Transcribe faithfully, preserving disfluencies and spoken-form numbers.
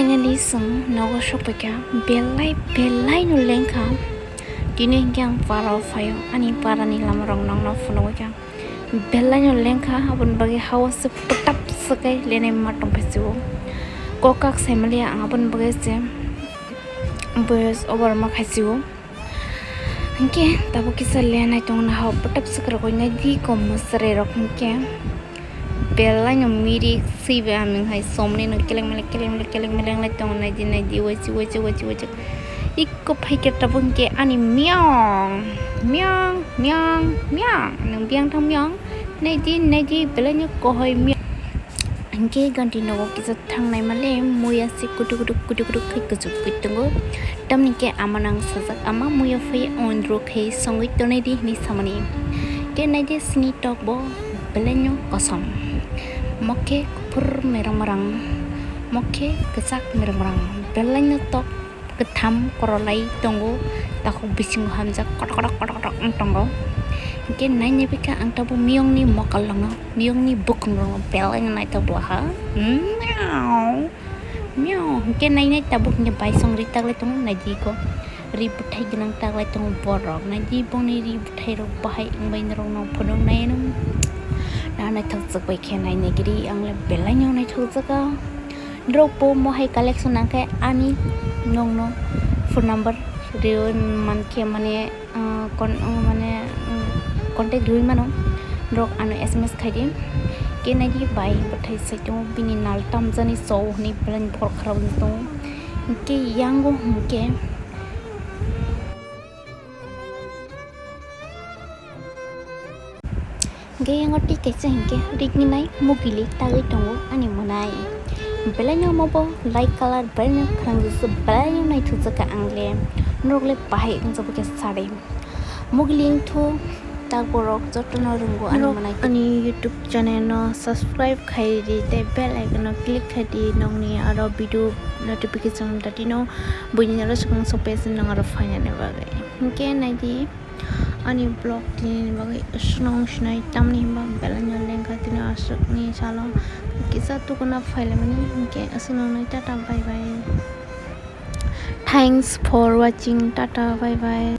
Finally, chwng nogo sokphaikha, belai, belai no lengkha. Tini hinkhe ang para o phaio, ani para ni lama rok nokno phunugwi kha. Belai no lengkha, aboni bagwi hao se pwtap swkhe lenai ma tongphai sio. Kok kak sai maliya ang aboni bagwi se voice over ma khai sio. Hinkhe tabuk kisa lenai tongna hao pwtap swk rok nai di kom mwswrwng rok hinkhe. Belai no mirik swiwi aming hai somni no keleng meleng, keleng meleng, keleng meleng lai tongo, nai di, nai di, waisi, waisi, waisi, waisi. Ikko phaikhe tabuk hinkhe ani miyong, miyong, miyong, miyong. Nwng biyang thang miyong, nai di, nai di, belai no kohoi miyong. Hinkhe ganti nogo kisa thangnai male muya se kutuk kutuk, kutuk kutuk khai kuchuk kui tongo. Tamni khe ama nang sajak ama muya phai ondro khai songwi tonai di hinwi samani. Khe nai di sini tok bo belai no kosom. Mokhe kuphur merang merang, mokhe kwchak merang merang, belai no tok kwtham korolai tongo, takhuk bisingo hamjak kotok kotok, kotok kotok wng tongo. Hinkhe nai nai bikha ang tabuk miyongni mokol rokno, miyongni bwkhwng rokno belai no naithok bwla ha. Miau, miau. Hinkhe nai nai tabuk hinkhe baisong ri taklai tongo, nai di ko. Ri bwthai gwnang taklai tongo borok. Nai di bongni ri bwthai rok bahai wngbai norokno phunuk nai ano. Na naithok jak bai khe nai nai giri ang le belai no naithok jaga. Norok bo mo hai collection nang khe ani nokno phone number riwi mankhe mane, ah, kon-, oh, mane, mm, contact riwi mano. Norok ano S M S khai di. Khe nai di bai bwthai sai tongo bini nal tamjani chao hinwi belai borok khara wngwi tongo. Hinkhe yango hinkhe. Hinkhe yango tei kaisa hinkhe rigni nai mugili tagwi tongo ani mwnai. Belai no omo bo light colour belai no khwnang jesa belai no naithok jaka ang le. Norok le bahai wng jabo khe sari. Mugili wngthu tak borok jotono rwngo ani mwnai. Ani YouTube channel no subscribe khai di tei bell icon no click khai di nokni aro video notification dati no buini aro swkang sopes nang aro phainani bagwi. Hinkhe nai di. Ani vlog tini ni bagwi aswkno wng sinai tamni hwnba belai no lengkha tini aswkni salo kisa tukuna phailaimani hinkhe aswkno wngnai tata bye bye. Thanks for watching, tata bye bye.